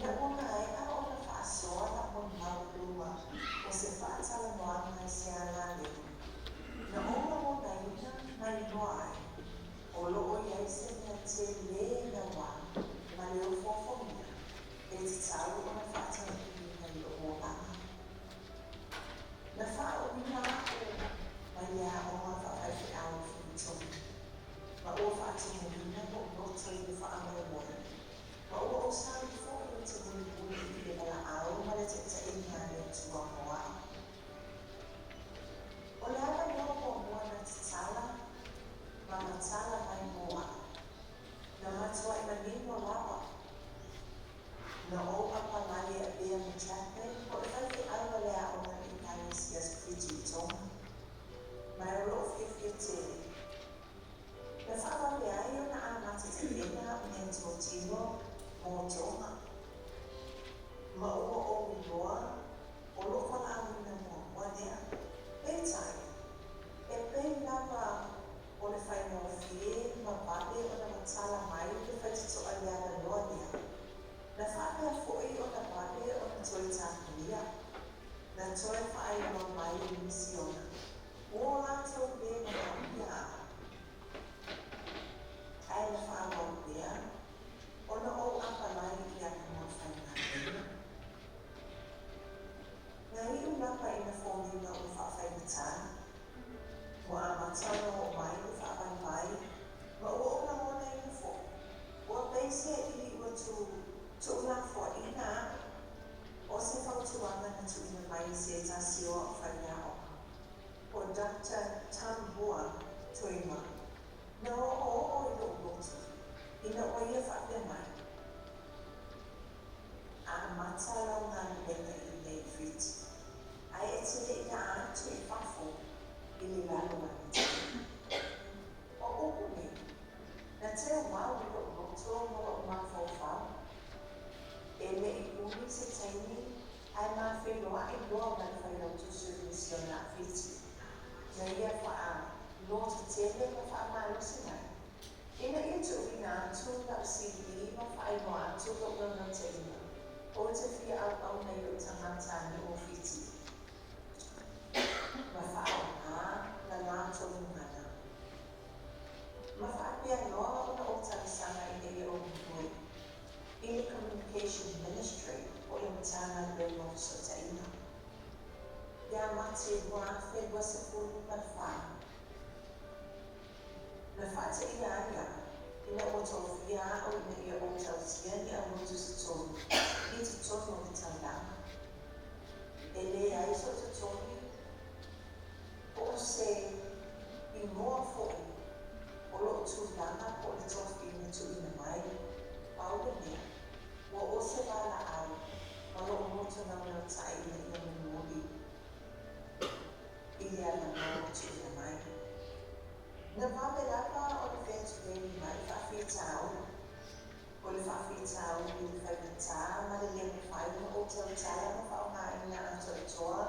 Ina ua maea ona faasoa lau molimau i luga o se faatalanoaga i se agalelei, na ou lagonaina ma iloa ai o lo o i ai se mea telē naua ma le ofoofogia e tatau ona faataunuuina i lou olaga. Na faauuina a'u mai le aoga faafaifeau i Filitoga, ma ua faatumuina lo'u loto i le faamoemoe, ma ua ou sauni foi ou te mulimuli i le valaau ma le taitaiga a le Atua mo a'u. O le avanoa muamua na tatala ma matala mai mo a'u, na matuai manino lava na ou apalai e avea ma chaplain po o le faifeau a le aoga a le Ekalesia Fiti i Toga, ma o lo'u fiafia tele. Na faavave ai ona amata tapena a'u meatotino mo Toga, ma ua ou iloa o lo'u valaauina muamua lea. Peitai, e pei lava o le faigofie ma vave ona matala mai le faitotoa i le avanoa lea, na faapea foi ona vave ona toe tapunia. Na toe faailoa mai i le misiona ua latou lē manaomia a'u, ae na faaauau pea ona ou apalai i avanoa faigaluega. Na iu lava ina foliga ua faafaigata, ua amata ona oo mai le faavaivai ma ua ou lagonaina foi ua pei se ili ua tuulafoaiina a'u. O se fautuaga na tuuina mai e se tasi o a'u faiaoga, o Dr. Tamua Toima, na oooo i lo'u loto ina ua ia faapea mai, Amata lau galuega iinei i Fiti, ae e te le i laa atu i fafo i le lalolagi tele. O upu nei, na teumau i lo'u loto ma lo'u mafaufau. E le i umi se taimi ae ma feiloai loa ma le Failautusi o le Misiona a Fiti, na ia faalototele ma faamalosi mai ina ia tuuina atu la'u CV ma faailoa atu lo'u naunautaiga ou te fia auauna i o'u tagatanuu o Fiti ma faaaogā la latou gagana. Ma faapea loa ona ou talosaga ina ia ou galue i le Communication Ministry po o le Matagaluega o Fesootaiga. Ia Mati 2024, na faateia ai a'u ina ua tofia a'u ina ia ou tausia ni aulotu se tolu i totonu o le taulaga. E leai so'u totogi po o se igoa foi o lo'u tulaga po o le tofi na tuuina mai. Pau le mea, ua o se valaau ma lo'u loto naunautai ina ia mulimuli i le avanoa ua tuuina mai. Na vave lava ona fetuveai mai faafitauli. O le faafitauli i le faigata ma le lē mafai ona ou tautala ma faaaogaina atoatoa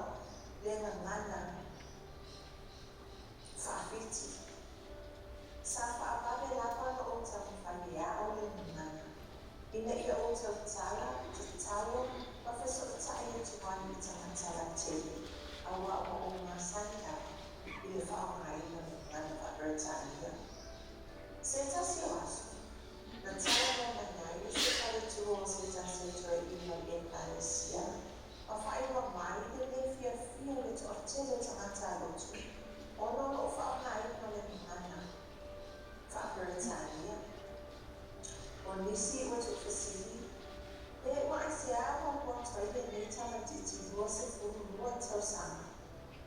le gagana faa-Fiti. Sa faavave lava ona ou taumafai e a'o le gagana ina ia ou tautala tatalo ma fesootai atu ai i tagata lautele, auā ua ou masani lava i le faaaogaina o le gagana faa-Peretania. Se tasi o aso, na talanoa mai ai se faletua o se tasi o toeaiina o le Ekalesia ma faailoa mai le lē fiafia o le toatele o tagata lotu ona o lo'u faaaogaina o le gagana faa-Peretania. O nisi ua tuufesili pe ua aisea ua alu atu ai lenei tamaitiiti 22 tausaga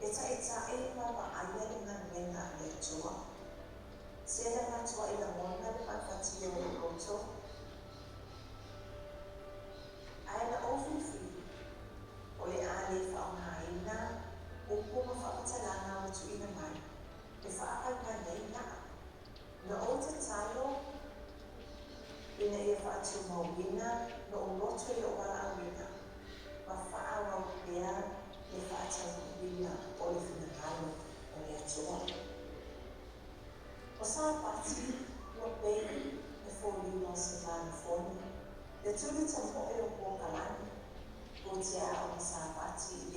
e taitai ma vaaia le galuega a le Atua. Se na matuai lagona le mafatia o lo'u loto, ae na ou filifili o le a lē faaaogaina upu ma faamatalaga ua tuuina mai e faavaivaiina a'u. Na ou tatalo ina ia faatumauina lo'u loto i lo'u valaauina ma faaauau pea le faataunuuina o le finagalo o le Atua. O Sapati ua pei e foliga o se magafonu le tuli tamoe o polokalame.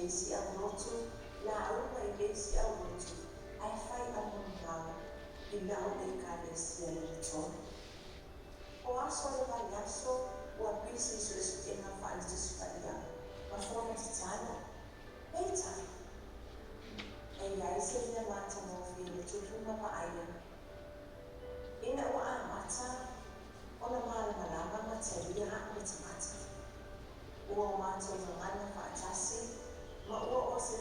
le isi aulotu, lauga i le isi aulotu, ae fai aumaumau i la'u Ekalesia lona tolu. O aso o le vaiaso ua pisi i su'esu'ega faale Tusi Paia ma fono tatalo. Peitai, e i ai se mea matagofie na tupu ma vaaia ina ua amata ona malamalama ma talia a'u le tagata. Ua o matou gagana faatasi ma ua o se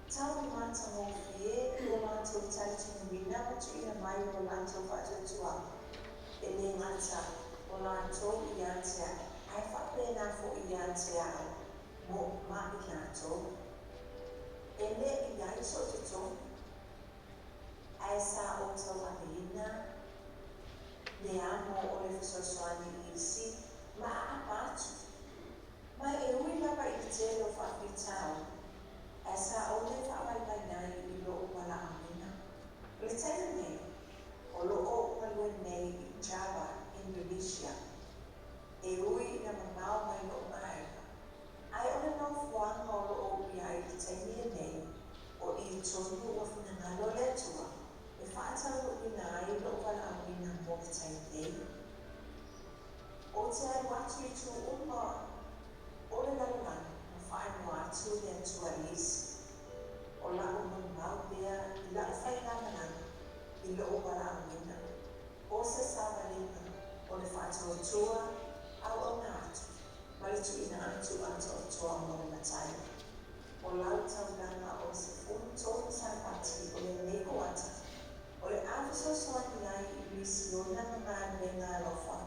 taui matagofie lo latou talitonuina ma tuuina mai o lo latou faatuatuaga, e le gata o latou ia te a'u ae faapena foi ia te a'u mo ma i latou. E le i ai so'u totogi, ae sa ou tauaveina le amo o le fesoasoani i isi ma aapa atu. Ma e ui lava i le tele o faafitauli, ae sa ou le faavaivai ai i lo'u valaauina. O le taimi nei, o lo o ou galue nei i Java, Indonesia. E ui ina mamao mai lo'u aiga, ae o le nofoaga o lo o ou i ai i le taimi lenei, o i tonu ua finagalo le Atua e faataunuuina ai lo'u valaauina mo le taimi nei. Ou te alu atu i itu uma o le lalolagi ma faaigoa atu le Atua i isi. O la'u molimau lea i la'u faigamalaga i lo'u valaauina, o se savaliga o le faatuatua auauna atu ma le tuuina atu atoatoa mo le Matai. O lau taulaga o le 13 Sapati o lenei kuata, o le a fesoasoani ai i misiona ma galuega alofa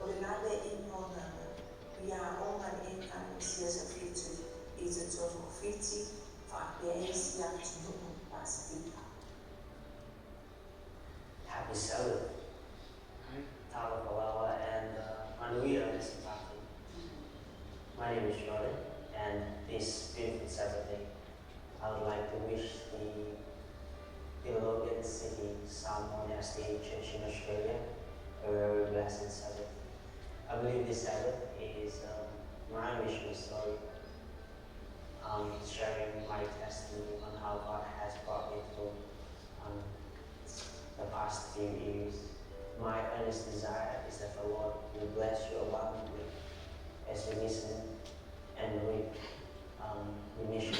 o le laveaiina o agaga i aoga a le Ekalesia Toafitu i totonu o Fiti faapea isi atunuu o le Pasefika. Happy Sabbath. Talofa lava and Manuia Sapati. My name is Jordan, and this beautiful Sabbath day, I would like to wish the Logan City Samoan SDA Church in Australia a very blessed Sabbath. I believe this Sabbath is my mission story, sharing my testimony on how God has brought me through the past few years. My earnest desire is that the Lord will bless you abundantly as you listen and read the mission